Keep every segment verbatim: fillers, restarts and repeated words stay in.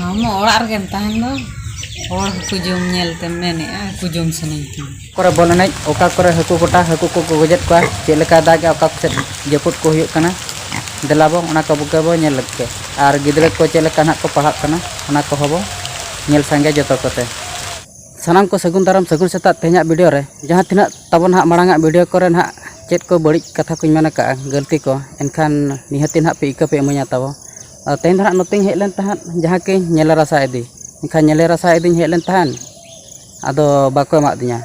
ᱟᱢ ᱚᱲᱟᱜ ᱨᱮᱜᱮᱢ ᱛᱟᱦᱮᱱ ᱫᱚ᱾ ᱦᱚᱲ ᱦᱟᱹᱠᱩ ᱡᱚᱢ ᱧᱮᱞ ᱛᱮᱢ ᱢᱮᱱᱮᱫᱼᱟ, ᱦᱟᱹᱠᱩ ᱡᱚᱢ ᱥᱟᱱᱟᱧ ᱠᱟᱱᱟ᱾ ᱠᱚᱨᱮ ᱵᱚᱞ ᱮᱱᱮᱡ, ᱚᱠᱟ ᱠᱚᱨᱮ ᱦᱟᱹᱠᱩ ᱠᱚᱴᱟ, ᱦᱟᱹᱠᱩ ᱠᱚᱠᱚ ᱜᱚᱡᱮᱫ ᱠᱚᱣᱟ, ᱪᱮᱫ ᱞᱮᱠᱟ ᱫᱟᱜᱮᱜᱼᱟ, ᱚᱠᱟ ᱥᱮᱫ ᱡᱟᱹᱯᱩᱫ ᱠᱚ ᱦᱩᱭᱩᱜ ᱠᱟᱱᱟ, ᱫᱮᱞᱟ ᱵᱚ ᱚᱱᱟ ᱠᱚ ᱵᱚ ᱧᱮᱞ ᱞᱮᱫ ᱜᱮ᱾ ᱟᱨ ᱜᱤᱫᱽᱨᱟᱹ ᱠᱚ ᱪᱮᱫ ᱞᱮᱠᱟ ᱱᱟᱦᱟᱜ ᱠᱚ ᱯᱟᱲᱦᱟᱜ ᱠᱟᱱᱟ, ᱚᱱᱟ ᱠᱚᱦᱚᱸ ᱵᱚ ᱧᱮᱞ ᱥᱟᱸᱜᱮ ᱡᱚᱛᱚ ᱠᱚᱛᱮ᱾ ᱥᱟᱱᱟᱢ ᱠᱚ ᱥᱟᱹᱜᱩᱱ ᱫᱟᱨᱟᱢ, ᱥᱟᱹᱜᱩᱱ ᱥᱮᱛᱟᱜ᱾ ᱛᱮᱦᱮᱧᱟᱜ ᱵᱷᱤᱰᱤᱭᱳ ᱨᱮ ᱡᱟᱦᱟᱸ ᱛᱤᱱᱟᱹᱜ ᱛᱟᱵᱚ ᱱᱟᱦᱟᱜ ᱢᱟᱲᱟᱝᱟᱜ ᱵᱷᱤᱰᱤᱭᱳ ᱠᱚᱨᱮ ᱱᱟᱦᱟᱜ ᱪᱮᱫ ᱠᱚ ᱵᱟᱹᱲᱤᱡ ᱠᱟᱛᱷᱟ ᱠᱚᱧ ᱢᱮᱱ ᱟᱠᱟᱫᱼᱟ, ᱜᱟᱹᱞᱛᱤ ᱠᱚ, ᱮᱱᱠᱷᱟᱱ ᱱᱤᱦᱟᱹᱛᱤ ᱱᱟᱦᱟᱜ ᱯᱮ ᱤᱠᱟᱹ ᱯᱮ ᱤᱢᱟᱹᱧᱟ ᱛᱟᱵᱚ᱾ ᱟᱨ ᱛᱮᱦᱮᱧ ᱫᱚ ᱱᱟᱦᱟᱜ ᱱᱚᱛᱮᱧ ᱦᱮᱡ ᱞᱮᱱ ᱛᱟᱦᱮᱸᱫ, ᱡᱟᱦᱟᱸ ᱠᱤ ᱧᱮᱞᱮ ᱨᱟᱥᱟ ᱤᱫᱤ, ᱮᱱᱠᱷᱟᱱ ᱧᱮᱞᱮ ᱨᱟᱥᱟ ᱤᱫᱤᱧ ᱦᱮᱡ ᱞᱮᱱ ᱛᱟᱦᱮᱸᱫ, ᱟᱫᱚ ᱵᱟᱠᱚ ᱮᱢᱟᱫᱤᱧᱟ᱾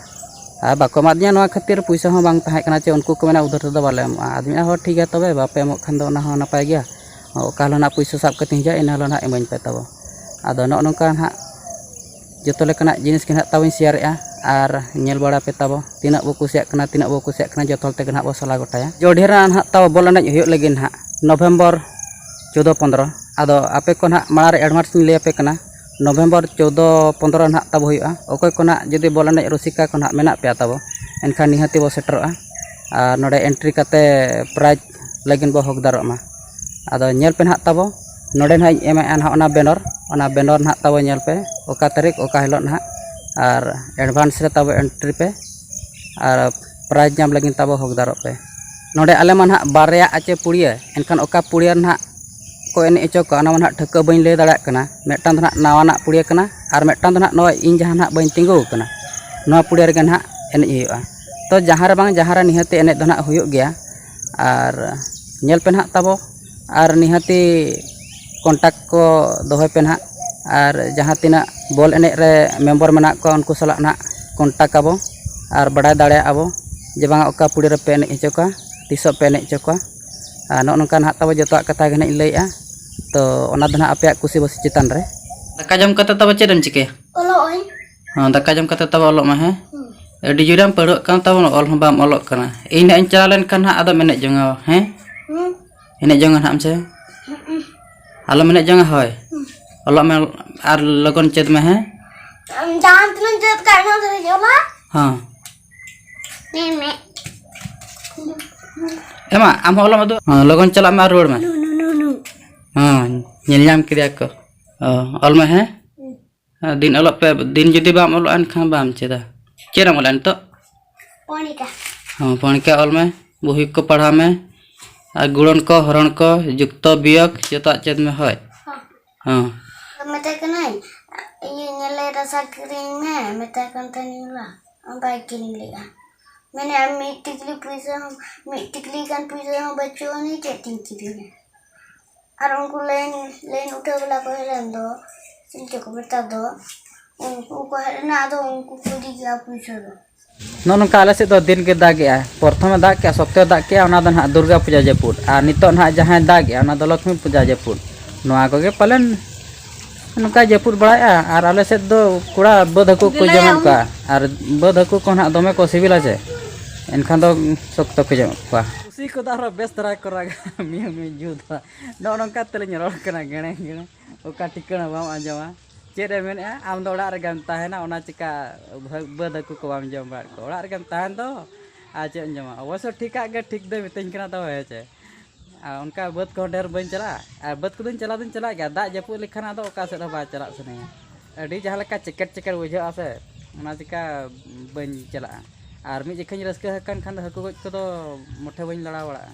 ᱟᱨ ᱵᱟᱠᱚ ᱮᱢᱟᱫᱤᱧᱟ ᱱᱚᱣᱟ ᱠᱷᱟᱹᱛᱤᱨ ᱯᱩᱭᱥᱟᱹ ᱦᱚᱸ ᱵᱟᱝ ᱛᱟᱦᱮᱸ ᱠᱟᱱᱟ, ᱪᱮ ᱩᱱᱠᱩ ᱠᱚ ᱢᱮᱱᱟ ᱩᱫᱷᱟᱹᱨ ᱛᱮᱫᱚ ᱵᱟᱞᱮ ᱮᱢᱚᱜᱼᱟ᱾ ᱟᱫᱚᱧ ᱢᱮᱱᱟ, "ᱦᱚᱸ, ᱴᱷᱤᱠ ᱜᱮᱭᱟ, ᱛᱚᱵᱮ ᱵᱟᱯᱮ ᱮᱢᱚᱜ ᱠᱷᱟᱱ ᱫᱚ ᱚᱱᱟ ᱦᱚᱸ ᱱᱟᱯᱟᱭ ᱜᱮᱭᱟ, ᱚᱠᱟ ᱦᱤᱞᱳᱜ ᱱᱟᱦᱟᱜ ᱯᱩᱭᱥᱟᱹ ᱥᱟᱵ ᱠᱟᱛᱮᱧ ᱦᱤᱡᱩᱜᱼᱟ, ᱤᱱᱟᱹ ᱦᱤᱞᱳᱜ ᱱᱟᱦᱟᱜ ᱤᱢᱟᱹᱧ ᱯᱮ ᱛᱟᱵᱚ᱾" ᱟᱫᱚ ᱱᱚᱜᱼᱚ ᱱᱚᱝᱠᱟ ᱱᱟᱦᱟᱜ ᱡᱚᱛᱚ ᱞᱮᱠᱟᱱᱟᱜ ᱡᱤᱱᱤᱥ ᱜᱮ ᱱᱟᱦᱟᱜ ᱛᱟᱵᱚᱧ ᱥᱮᱭᱟᱨᱮᱜᱼᱟ, ᱟᱨ ᱧᱮᱞ ᱵᱟᱲᱟ ᱯᱮ ᱛᱟᱵᱚ, ᱛᱤᱱᱟᱹᱜ ᱵᱚ ᱠᱩᱥᱤᱭᱟᱜ ᱠᱟᱱᱟ, ᱛᱤᱱᱟᱹᱜ ᱵᱚ ᱠᱩᱥᱤᱭᱟᱜ ᱠᱟᱱᱟ, ᱡᱚᱛᱚ ᱦᱚᱲ ᱛᱮᱜᱮ ᱱᱟᱦᱟᱜ ᱵᱚ ᱥᱟᱞᱟ ᱜᱚᱴᱟᱭᱟ᱾ ᱡᱚ ᱰᱷᱮᱨ ᱱᱟᱦᱟᱜ ᱛᱟᱵᱚ ᱵᱚᱞ ᱮᱱᱮᱡ ᱦᱩᱭᱩᱜ ᱞᱟᱹᱜᱤᱫ ᱱᱟᱦᱟᱜ ᱱᱚᱵᱷᱮᱢᱵᱚᱨ ᱪᱳᱫᱽᱫᱚ ᱯᱚᱱᱫᱽᱨᱚ᱾ ᱟᱫᱚ ᱟᱯᱮ ᱠᱚ ᱱᱟᱦᱟᱜ ᱢᱟᱲᱟᱝ ᱨᱮ ᱮᱰᱵᱷᱟᱱᱥ ᱤᱧ ᱞᱟᱹᱭ ᱟᱯᱮ ᱠᱟᱱᱟ, ᱱᱚᱵᱷᱮᱢᱵᱚᱨ ᱪᱳᱫᱽᱫᱚ ᱯᱚᱱᱫᱽᱨᱚ ᱱᱟᱦᱟᱜ ᱛᱟᱵᱚ ᱦᱩᱭᱩᱜᱼᱟ᱾ ᱚᱠᱚᱭ ᱠᱚ ᱱᱟᱦᱟᱜ ᱡᱩᱫᱤ ᱵᱚᱞ ᱮᱱᱮᱡ ᱨᱩᱥᱤᱠᱟ ᱠᱚ ᱱᱟᱦᱟᱜ ᱢᱮᱱᱟᱜ ᱯᱮᱭᱟ ᱛᱟᱵᱚ, ᱮᱱᱠᱷᱟᱱ ᱱᱤᱦᱟᱹᱛᱤ ᱵᱚ ᱥᱮᱴᱮᱨᱚᱜᱼᱟ᱾ ᱟᱨ ᱱᱚᱰᱮ ᱮᱱᱴᱨᱤ ᱠᱟᱛᱮ ᱯᱨᱟᱭᱤᱡᱽ ᱞᱟᱹᱜᱤᱫ ᱵᱚ ᱦᱚᱠᱫᱟᱨᱚᱜ ᱢᱟ᱾ ᱟᱫᱚ ᱧᱮᱞ ᱯᱮ ᱱᱟᱦᱟᱜ ᱛᱟᱵᱚ, ᱱᱚᱰᱮ ᱱᱟᱦᱟᱜ ᱤᱧ ᱮᱢᱮᱫᱼᱟ ᱱᱟᱦᱟᱜ ᱚᱱᱟ ᱵᱮᱱᱚᱨ, ᱚᱱᱟ ᱵᱮᱱᱚᱨ ᱱᱟᱦᱟᱜ ᱛᱟᱵᱚ ᱧᱮᱞ ᱯᱮ, ᱚᱠᱟ ᱛᱟᱹᱨᱤᱠᱷ ᱚᱠᱟ ᱦᱤᱞᱳᱜ ᱱᱟᱦᱟᱜ, ᱟᱨ ᱮᱰᱵᱷᱟᱱᱥ ᱨᱮ ᱛᱟᱵᱚ ᱮᱱᱴᱨᱤ ᱯᱮ, ᱟᱨ ᱯᱨᱟᱭᱤᱡᱽ ᱧᱟᱢ ᱞᱟᱹᱜᱤᱫ ᱛᱟᱵᱚ ᱦᱚᱠᱫᱟᱨᱚᱜ ᱯᱮ᱾ ᱱᱚᱰᱮ ᱟᱞᱮ ᱢᱟ ᱱᱟᱦᱟᱜ ᱵᱟᱨᱭᱟ ᱟᱪᱮ ᱯᱩᱲᱤᱭᱟᱹ, ᱮᱱᱠᱷᱟᱱ ᱚᱠᱟ ᱯᱩᱲᱤᱭᱟᱹ ᱱᱟᱦᱟᱜ ᱠᱚ ᱮᱱᱮᱡ ᱦᱚᱪᱚ ᱠᱚᱣᱟ, ᱚᱱᱟ ᱢᱟ ᱱᱟᱦᱟᱜ ᱴᱷᱟᱹᱣᱠᱟᱹ ᱵᱟᱹᱧ ᱞᱟᱹᱭ ᱫᱟᱲᱮᱭᱟᱜ ᱠᱟᱱᱟ᱾ ᱢᱤᱫᱴᱟᱝ ᱫᱚ ᱱᱟᱦᱟᱜ ᱱᱟᱣᱟᱱᱟᱜ ᱯᱩᱲᱤᱭᱟᱹ ᱠᱟᱱᱟ, ᱟᱨ ᱢᱤᱫᱴᱟᱝ ᱫᱚ ᱱᱟᱦᱟᱜ ᱱᱚᱜᱼᱚᱭ ᱤᱧ ᱡᱟᱦᱟᱸ ᱱᱟᱦᱟᱜ ᱵᱟᱹᱧ ᱛᱤᱸᱜᱩ ᱟᱠᱟᱱᱟ, ᱱᱚᱣᱟ ᱯᱩᱲᱤᱭᱟᱹ ᱨᱮᱜᱮ ᱱᱟᱦᱟᱜ ᱮᱱᱮᱡ ᱦᱩᱭᱩᱜᱼᱟ᱾ ᱛᱚ ᱡᱟᱦᱟᱸ ᱨᱮ ᱵᱟᱝ ᱡᱟᱦᱟᱸ ᱨᱮ ᱱᱤᱦᱟᱹᱛᱤ ᱮᱱᱮᱡ ᱫᱚ ᱱᱟᱦᱟᱜ ᱦᱩᱭᱩᱜ ᱜᱮᱭᱟ᱾ ᱟᱨ ᱧᱮᱞ ᱯᱮ ᱱᱟᱦᱟᱜ ᱛᱟᱵᱚ, ᱟᱨ ᱱᱤᱦᱟᱹᱛᱤ ᱠᱚᱱᱴᱟᱠᱴ ᱠᱚ ᱫᱚᱦᱚᱭ ᱯᱮ ᱱᱟᱦᱟᱜ᱾ ᱟᱨ ᱡᱟᱦᱟᱸ ᱛᱤᱱᱟᱹᱜ ᱵᱚᱞ ᱮᱱᱮᱡ ᱨᱮ ᱢᱮᱢᱵᱚᱨ ᱢᱮᱱᱟᱜ ᱠᱚᱣᱟ, ᱩᱱᱠᱩ ᱥᱟᱞᱟᱜ ᱱᱟᱦᱟᱜ ᱠᱚᱱᱴᱟᱠᱴ ᱟᱵᱚ ᱟᱨ ᱵᱟᱰᱟᱭ ᱫᱟᱲᱮᱭᱟᱜᱼᱟ ᱵᱚ ᱡᱮ ᱵᱟᱝᱟ ᱚᱠᱟ ᱯᱩᱲᱤ ᱨᱮᱯᱮ ᱮᱱᱮᱡ ᱦᱚᱪᱚ ᱠᱚᱣᱟ, ᱛᱤᱥᱚᱜ ᱯᱮ ᱮᱱᱮᱡ ᱦᱚᱪᱚ ᱠᱚᱣᱟ᱾ ᱟᱨ ᱱᱚᱜᱼᱚ ᱱᱚᱝᱠᱟ ᱱᱟᱦᱟᱜ ᱛᱟᱵᱚ ᱡᱚᱛᱚᱣᱟᱜ ᱠᱟᱛᱷᱟ ᱜᱮ ᱱᱟᱦᱟᱜ ᱤᱧ ᱞᱟᱹᱭᱮᱜᱼᱟ᱾ ᱛᱚ ᱚᱱᱟ ᱫᱚ ᱱᱟᱦᱟᱜ ᱟᱯᱮᱭᱟᱜ ᱠᱩᱥᱤ ᱵᱟᱹᱥᱤ ᱪᱮᱛᱟᱱ ᱨᱮ᱾ ᱫᱟᱠᱟ ᱡᱚᱢ ᱠᱟᱛᱮ ᱛᱟᱵᱚ ᱪᱮᱫ ᱮᱢ ᱪᱤᱠᱟᱹᱭᱟ? ᱚᱞᱚᱜ ᱟᱹᱧ᱾ ᱦᱚᱸ, ᱫᱟᱠᱟ ᱡᱚᱢ ᱠᱟᱛᱮ ᱛᱟᱵᱚ ᱚᱞᱚᱜ ᱢᱮ, ᱦᱮᱸ? ᱦᱩᱸ᱾ ᱟᱹᱰᱤ ᱡᱳᱨᱮᱢ ᱯᱟᱹᱲᱦᱟᱹᱜ ᱠᱟᱱ ᱛᱟᱵᱚᱱᱟ, ᱚᱞ ᱦᱚᱸ ᱵᱟᱢ ᱚᱞᱚᱜ ᱠᱟᱱᱟ᱾ ᱤᱧ ᱱᱟᱦᱟᱜ ᱤᱧ ᱪᱟᱞᱟᱣ ᱞᱮᱱᱠᱷᱟᱱ ᱱᱟᱦᱟᱜ ᱟᱫᱚᱢ ᱮᱱᱮᱡ ᱡᱚᱝᱟ, ᱦᱮᱸ? ᱦᱩᱸ᱾ ᱮᱱᱮᱡ ᱡᱚᱝᱟ ᱱᱟᱦᱟᱜ ᱮᱢ ᱥᱮ? ᱦᱩᱸ᱾ ᱟᱞᱚᱢ ᱮᱱᱮᱡ ᱡᱚᱝᱟ, ᱦᱳᱭ᱾ ᱦᱩᱸ᱾ ᱚᱞᱚᱜ ᱢᱮ ᱟᱨ ᱞᱚᱜᱚᱱ ᱪᱮᱫ ᱢᱮ, ᱦᱮᱸ? ᱟᱢ ᱡᱟᱦᱟᱸ ᱛᱤᱱᱟᱹᱜ ᱪᱮᱫ ᱠᱟᱜ ᱩᱱᱟᱹᱜ ᱫᱷᱟᱹᱨᱤᱡ ᱚᱞᱟ᱾ ᱦᱚᱸ᱾ ᱢᱮ, ᱢᱮ᱾ ᱮᱢᱟ, ᱟᱢ ᱦᱚᱸ ᱚᱞᱚᱜ ᱢᱮ ᱫᱩ᱾ ᱦᱚᱸ, ᱞᱚᱜᱚᱱ ᱪᱟᱞᱟᱜ ᱢᱮ ᱟᱨ ᱨᱩᱣᱟᱹᱲ ᱢᱮ᱾ ᱱᱩ, ᱱᱩ, ᱱᱩ, ᱱᱩ᱾ ᱦᱚᱸ, ᱧᱮᱞ ᱧᱟᱢ ᱠᱮᱫᱮᱭᱟ ᱠᱚ᱾ ᱚ, ᱚᱞ ᱢᱮ, ᱦᱮᱸ? ᱦᱩᱸ᱾ ᱫᱤᱱ ᱚᱞᱚᱜ ᱯᱮ, ᱫᱤᱱ ᱡᱩᱫᱤ ᱵᱟᱢ ᱚᱞᱚᱜᱼᱟ, ᱮᱱᱠᱷᱟᱱ ᱵᱟᱢ ᱪᱮᱫᱟ᱾ ᱪᱮᱫ ᱮᱢ ᱚᱞᱟ ᱱᱤᱛᱚᱜ? ᱯᱚᱱᱤᱠᱟ᱾ ᱦᱚᱸ, ᱯᱚᱱᱤᱠᱟ ᱚᱞ ᱢᱮ, ᱵᱩᱦᱤ ᱠᱚ ᱯᱟᱲᱦᱟᱣ ᱢᱮ, ᱟᱨ ᱜᱩᱬᱚᱱ ᱠᱚ, ᱦᱚᱨᱚᱱ ᱠᱚ, ᱡᱩᱠᱛᱚ, ᱵᱤᱭᱚᱠ, ᱡᱚᱛᱚᱣᱟᱜ ᱪᱮᱫ ᱢᱮ, ᱦᱳᱭ᱾ ᱦᱚᱸ᱾ ᱦᱚᱸ᱾ ᱢᱮᱛᱟᱭ ᱠᱟᱹᱱᱟᱹᱧ, "ᱤᱭᱟᱹ, ᱧᱮᱞᱮ ᱨᱟᱥᱟ ᱠᱤᱨᱤᱧ ᱢᱮ", ᱢᱮᱛᱟᱭ ᱠᱟᱱ ᱛᱟᱦᱮᱱᱤᱧ, ᱵᱟ, ᱵᱟᱭ ᱠᱤᱨᱤᱧ ᱞᱮᱜᱼᱟ᱾ ᱢᱮᱱᱮ, "ᱟᱨ ᱢᱤᱫ ᱴᱤᱠᱞᱤ ᱯᱩᱭᱥᱟᱹ ᱦᱚᱸ, ᱢᱤᱫ ᱴᱤᱠᱞᱤ ᱜᱟᱱ ᱯᱩᱭᱥᱟᱹ ᱦᱚᱸ ᱵᱟᱹᱪᱩᱜ ᱟᱹᱱᱤᱡ, ᱪᱮᱫ ᱛᱤᱧ ᱠᱤᱨᱤᱧᱟ?" ᱟᱨ ᱩᱱᱠᱩ ᱞᱟᱭᱤᱱ, ᱞᱟᱭᱤᱱ ᱩᱴᱷᱟᱹᱣ ᱵᱟᱞᱟ ᱠᱚ ᱦᱮᱡ ᱞᱮᱱ ᱫᱚ, ᱪᱮᱫ ᱪᱚ ᱠᱚ ᱢᱮᱛᱟ ᱫᱚ, ᱩᱱᱠᱩ ᱠᱚ ᱦᱮᱡ ᱞᱮᱱᱟ, ᱟᱫᱚ ᱩᱱᱠᱩ ᱠᱚ ᱤᱫᱤ ᱠᱮᱜᱼᱟ ᱯᱩᱭᱥᱟᱹ ᱫᱚ᱾ ᱱᱚᱜᱼᱚ ᱱᱚᱝᱠᱟ ᱟᱞᱮ ᱥᱮᱫ ᱫᱚ ᱫᱤᱱ ᱜᱮ ᱫᱟᱜᱮᱜᱼᱟ᱾ ᱯᱨᱚᱛᱷᱚᱢᱮ ᱫᱟᱜ ᱠᱮᱜᱼᱟ, ᱥᱚᱠᱛᱚᱭ ᱫᱟᱜ ᱠᱮᱜᱼᱟ, ᱚᱱᱟ ᱫᱚ ᱱᱟᱦᱟᱜ ᱫᱩᱨᱜᱟ ᱯᱩᱡᱟ ᱡᱟᱹᱯᱩᱫ, ᱟᱨ ᱱᱤᱛᱚᱜ ᱱᱟᱦᱟᱜ ᱡᱟᱦᱟᱸᱭ ᱫᱟᱜᱮᱜᱼᱟ, ᱚᱱᱟ ᱫᱚ ᱞᱚᱠᱷᱢᱤ ᱯᱩᱡᱟ ᱡᱟᱹᱯᱩᱫ᱾ ᱱᱚᱣᱟ ᱠᱚᱜᱮ ᱯᱟᱞᱮᱱ ᱱᱚᱝᱠᱟ ᱡᱟᱹᱯᱩᱫ ᱵᱟᱲᱟᱭᱮᱜᱼᱟ᱾ ᱟᱨ ᱟᱞᱮ ᱥᱮᱫ ᱫᱚ ᱠᱚᱲᱟ ᱵᱟᱹᱫᱽ ᱦᱟᱹᱠᱩ ᱠᱚ ᱡᱚᱢᱮᱫ ᱠᱚᱣᱟ, ᱟᱨ ᱵᱟᱹᱫᱽ ᱦᱟᱹᱠᱩ ᱠᱚ ᱱᱟᱦᱟᱜ ᱫᱚᱢᱮ ᱠᱚ ᱥᱤᱵᱤᱞᱟ ᱥᱮ, ᱮᱱᱠᱷᱟᱱ ᱫᱚ ᱥᱚᱠᱛᱚ ᱠᱚ ᱡᱚᱢᱮᱫ ᱠᱚᱣᱟ᱾ ᱠᱩᱥᱤ ᱠᱚᱫᱚ ᱟᱨᱦᱚᱸ ᱵᱮᱥ ᱫᱷᱟᱨᱟ ᱠᱚ ᱨᱟᱜᱟ, ᱢᱤᱭᱩ ᱢᱤᱭᱩ ᱡᱩᱛ᱾ ᱱᱚᱜᱼᱚ ᱱᱚᱝᱠᱟ ᱛᱮᱞᱤᱧ ᱨᱚᱲ ᱠᱟᱱᱟ, ᱜᱮᱲᱮ ᱜᱮᱲᱮ, ᱚᱠᱟ ᱴᱷᱤᱠᱟᱹᱱᱟ ᱵᱟᱢ ᱟᱸᱡᱚᱢᱟ᱾ ᱪᱮᱫ ᱮ ᱢᱮᱱᱮᱫᱼᱟ, ᱟᱢ ᱫᱚ ᱚᱲᱟᱜ ᱨᱮᱜᱮᱢ ᱛᱟᱦᱮᱱᱟ, ᱚᱱᱟ ᱪᱤᱠᱟ ᱵᱷᱟᱹ-, ᱵᱟᱹᱫᱽ ᱦᱟᱹᱠᱩ ᱠᱚ ᱵᱟᱢ ᱡᱚᱢ ᱵᱟᱲᱟᱭᱮᱫ ᱠᱚᱣᱟ? ᱚᱲᱟᱜ ᱨᱮᱜᱮᱢ ᱛᱟᱦᱮᱱ ᱫᱚ, ᱟᱨ ᱪᱮᱫ ᱮᱢ ᱡᱚᱢᱟ? ᱚᱵᱚᱥᱥᱚ ᱴᱷᱤᱠᱟᱜ ᱜᱮ ᱴᱷᱤᱠ ᱫᱚᱭ ᱢᱤᱛᱟᱹᱧ ᱠᱟᱱᱟ ᱛᱚ, ᱦᱮᱸ ᱪᱮ? ᱟᱨ ᱚᱱᱠᱟ ᱵᱟᱹᱫᱽ ᱠᱚᱦᱚᱸ ᱰᱷᱮᱨ ᱵᱟᱹᱧ ᱪᱟᱞᱟᱜᱼᱟ, ᱟᱨ ᱵᱟᱹᱫᱽ ᱠᱚᱫᱚᱧ ᱪᱟᱞᱟᱣ ᱫᱚᱧ ᱪᱟᱞᱟᱜ ᱜᱮᱭᱟ, ᱫᱟᱜ ᱡᱟᱹᱯᱩᱫ ᱞᱮᱠᱷᱟᱱ ᱟᱫᱚ ᱚᱠᱟ ᱥᱮᱫ ᱦᱚᱸ ᱵᱟᱭ ᱪᱟᱞᱟᱜ ᱥᱟᱱᱟᱧᱟ᱾ ᱟᱹᱰᱤ ᱡᱟᱦᱟᱸ ᱞᱮᱠᱟ ᱪᱮᱠᱮᱴ ᱪᱮᱠᱮᱴ ᱵᱩᱡᱷᱟᱹᱜᱼᱟ ᱥᱮ, ᱚᱱᱟ ᱪᱤᱠᱟ ᱵᱟᱹᱧ ᱪᱟᱞᱟᱜᱼᱟ᱾ ᱟᱨ ᱢᱤᱫ ᱡᱚᱠᱷᱟᱧ ᱨᱟᱹᱥᱠᱟᱹ ᱟᱠᱟᱱ ᱠᱷᱟᱱ ᱫᱚ ᱦᱟᱹᱠᱩ ᱜᱚᱡ ᱠᱚᱫᱚ ᱢᱚᱴᱷᱮ ᱵᱟᱹᱧ ᱞᱟᱲᱟᱣ ᱵᱟᱲᱟᱜᱼᱟ᱾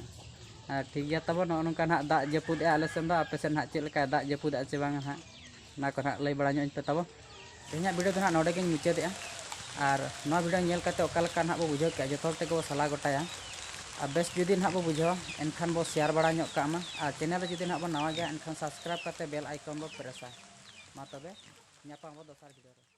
ᱟᱨ ᱴᱷᱤᱠ ᱜᱮᱭᱟ ᱛᱟᱵᱚ, ᱱᱚᱜᱼᱚ ᱱᱚᱝᱠᱟ ᱱᱟᱦᱟᱜ ᱫᱟᱜ ᱡᱟᱹᱯᱩᱫᱮᱜᱼᱟ ᱟᱞᱮ ᱥᱮᱱ ᱫᱚ, ᱟᱯᱮ ᱥᱮᱫ ᱱᱟᱦᱟᱜ ᱪᱮᱫ ᱞᱮᱠᱟᱭ ᱫᱟᱜ ᱡᱟᱹᱯᱩᱫᱮᱜᱼᱟ ᱪᱮ ᱵᱟᱝᱟ ᱱᱟᱦᱟᱜ, ᱚᱱᱟ ᱠᱚ ᱱᱟᱦᱟᱜ ᱞᱟᱹᱭ ᱵᱟᱲᱟ ᱧᱚᱜ ᱟᱹᱧ ᱯᱮ ᱛᱟᱵᱚ᱾ ᱛᱮᱦᱮᱧᱟᱜ video ᱫᱚ ᱱᱟᱦᱟᱜ ᱱᱚᱰᱮ ᱜᱤᱧ ᱢᱩᱪᱟᱹᱫᱮᱜᱼᱟ᱾ ᱟᱨ ᱱᱚᱣᱟ video ᱧᱮᱞ ᱠᱟᱛᱮ ᱚᱠᱟ ᱞᱮᱠᱟ ᱱᱟᱦᱟᱜ ᱵᱚ ᱵᱩᱡᱷᱟᱹᱣ ᱠᱮᱜᱼᱟ, ᱡᱚᱛᱚ ᱦᱚᱲ ᱛᱮᱜᱮ ᱵᱚ ᱥᱟᱞᱟ ᱜᱚᱴᱟᱭᱟ᱾ ᱟᱨ ᱵᱮᱥ ᱡᱩᱫᱤ ᱱᱟᱦᱟᱜ ᱵᱚ ᱵᱩᱡᱷᱟᱹᱣᱟ, ᱮᱱᱠᱷᱟᱱ ᱵᱚ share ᱵᱟᱲᱟ ᱧᱚᱜ ᱠᱟᱜ ᱢᱟ᱾ ᱟᱨ channel ᱨᱮ ᱡᱩᱫᱤ ᱱᱟᱦᱟᱜ ᱵᱚ ᱱᱟᱣᱟ ᱜᱮᱭᱟ, ᱮᱱᱠᱷᱟᱱ subscribe ᱠᱟᱛᱮ bell icon ᱵᱚ pressᱟ᱾ ᱢᱟ ᱛᱚᱵᱮ, ᱧᱟᱯᱟᱢ ᱟᱵᱚ ᱫᱚᱥᱟᱨ video ᱨᱮ᱾